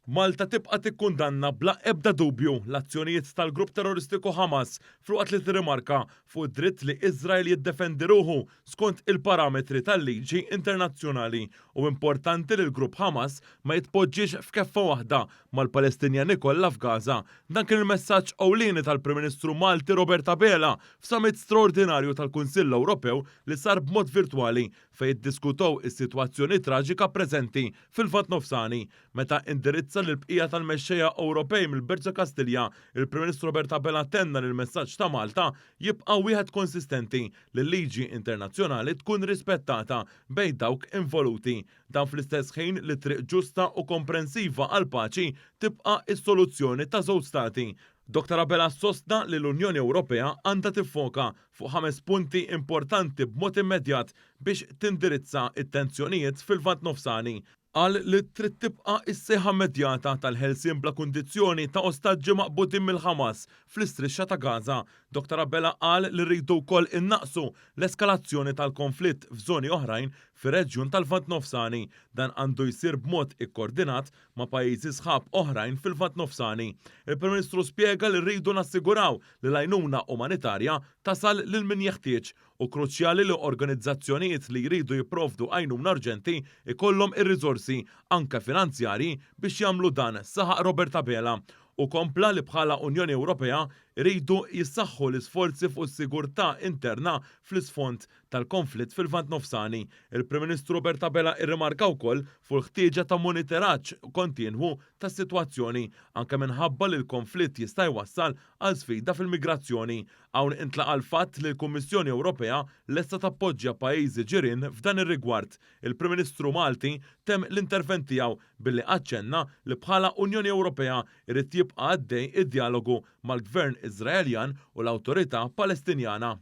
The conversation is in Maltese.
Malta tibqa' tikkundanna bla ebda dubju l-azzjonijiet tal-grupp terroristiku Hamas filwaqt li tirrimarka fuq id-dritt li Iżrael jiddefendi ruħu skont il-parametri tal-liġi internazzjonali u importanti li l-grupp Hamas ma jitpoġġiex f'keffa waħda mal-Palestinjani kollha f'Gaza. Dan kien il-messaġġ ewlieni tal-Prim Ministru Malti Robert Abela f'summit straordinarju tal-Kunsill Ewropew li sar b'mod virtwali fejn iddiskutew is-sitwazzjoni traġika preżenti fil-Lvant Nofsani. Meta indirizza lill-bqija tal-mexxejja Ewropej mill-Belt ta' Kastilja, il-Prim Ministru Robert Abela tenna li l-messaġġ ta' Malta jibqa' wieħed konsistenti li l-liġi internazzjonali tkun rispettata bejn dawk involuti. Dan fl-istess ħin li triq ġusta u komprensiva għall-paċi tibqa' s-soluzzjoni ta' żewġ stati. Dottor Abela sostna li l-Unjoni Ewropea għandha tiffoka fuq ħames punti importanti b'mod immedjat biex tindirizza t-tensjonijiet fil-Lvant Nofsani. Qal li trid tibqa' s-sejħa immedjata tal-ħelsien bla kundizzjoni ta' ostaġġi maqbudin mill-Ħamas fl-Istrixxa ta' Gaza. Dottor Abela qal li rridu wkoll innaqqsu l-eskalazzjoni tal-konflitt f'żoni oħrajn fir-reġjun tal-Lvant Nofsani. Dan għandu jsir b'mod ikkordinat ma' pajjiżi sħab oħrajn fil-Lvant Nofsani. Il-Prim Ministru spjega li rridu nassiguraw li l-għajnuna umanitarja tasal lil min jeħtieġ u kruċjali li organizzazzjonijiet li jridu jipprovdu għajnuna urġenti jkollhom ir-riżorsi, anke finanzjarji, biex jagħmlu dan, saħaq Robert Abela. Hu kompla li bħala Unjoni Ewropea jridu jissaħħu l-isforzi fuq is-sigurtà interna fl-isfond tal-konflitt fil-Lvant Nofsani. Il-Prim Ministru Robert Abela rrimarka wkoll fuq il-ħtieġa ta' moniteraġġ kontinwu tas-sitwazzjoni, anke minħabba li l-konflitt jista' jwassal għal sfida fil-migrazzjoni. Hawn intlaqa' l-fatt li l-Kummissjoni Ewropea lesta tappoġġja pajjiżi ġirien f'dan ir-rigward. Il-Prim Ministru Malti temm l-intervent tiegħu billi aċċenna li bħala Unjoni Ewropea jrid jibqa' għaddej id-djalogu mal-Gvern Iżraeljan u l-Awtorità Palestinjana.